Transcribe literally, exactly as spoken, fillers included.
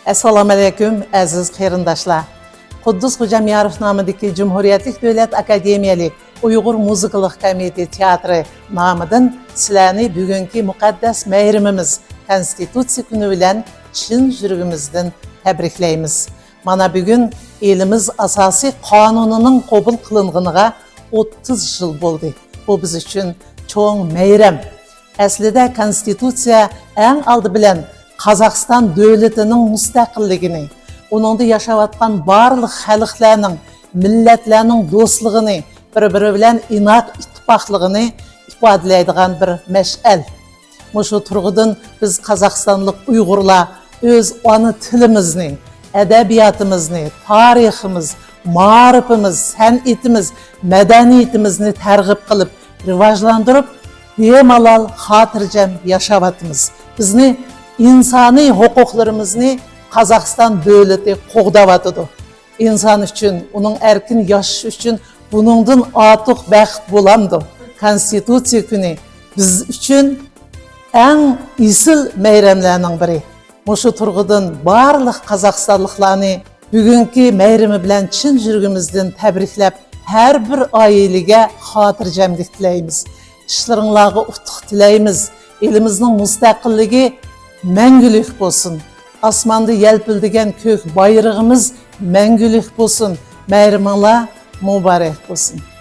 ئەسسالامۇئەلەيكۇم، ئەزىز قېرىنداشلار! قۇددۇس خوجامياروف نامىدىكى جۇمھۇرىيەتلىك دۆلەت ئاكادېمىيەلىك ئۇيغۇر مۇزىكىلىق كومىتېتى تىياتىرى نامىدىن سىلەرنى بۈگۈنكى مۇقەددەس مەيرىمىمىز، كونستىتۇتسىيە كۈنى بىلەن چىن يۈرىكىمىزدىن تەبرىكلەيمىز. مانا بۈگۈن ئېلىمىز ئاساسىي قانۇنىنىڭ قوبۇل قىلىنغىنىغا ئوتتۇز يىل بولدى. بۇ بىز ئۈچۈن چوڭ مەيرەم. ئەسلىدە كونستىتۇتسىيە ئەڭ ئالدى بىلەن قازاقىستان دۆلىتىنىڭ مۇستەقىللىكىنى، ئۇنىڭدا ياشاۋاتقان بارلىق خەلقلەرنىڭ، مىللەتلەرنىڭ دوستلۇقىنى، بىر-بىرى بىلەن ئىناق ئىتتىپاقلىقىنى ئىپادىلەيدىغان بىر مەشئەل. مۇشۇ تۇرغۇدىن بىز قازاقىستانلىق ئۇيغۇرلار ئۆز ئانا تىلىمىزنى، ئەدەبىياتىمىزنى، تارىخىمىز، مائارىپىمىز، سەنئىتىمىز، مەدەنىيىتىمىزنى تەرغىب قىلىپ، رىۋاجلاندۇرۇپ، بىمالال خاتىرجەم ياشاۋاتىمىز. بىزنى ئىنسانىي ھوقۇقلىرىمىزنى قازاقىستان دۆلىتى قوغداۋاتىدۇ. ئىنسان ئۈچۈن، ئۇنىڭ ئەركىن ياشىشى ئۈچۈن بۇنىڭدىن ئارتۇق بەخت بولامدۇ؟ كونستىتۇتسىيە كۈنى بىز ئۈچۈن ئەڭ ئېسىل مەيرەملەرنىڭ بىرى. مۇشۇ تۇرغۇدىن بارلىق قازاقىستانلىقلارنى بۈگۈنكى مەيرىمى بىلەن چىن يۈرىكىمىزدىن تەبرىكلەپ، ھەر بىر ئائىلىگە خاتىرجەملىك تىلەيمىز. ئىشلىرىڭلارغا ئۇتۇق تىلەيمىز. ئېلىمىزنىڭ مۇستەقىللىكى مەڭگۈلۈك بولسۇن. ئاسماندا يەلپۈلدىگەن كۆك بايرىقىمىز مەڭگۈلۈك بولسۇن. مەيرىمىڭلار مۇبارەك بولسۇن.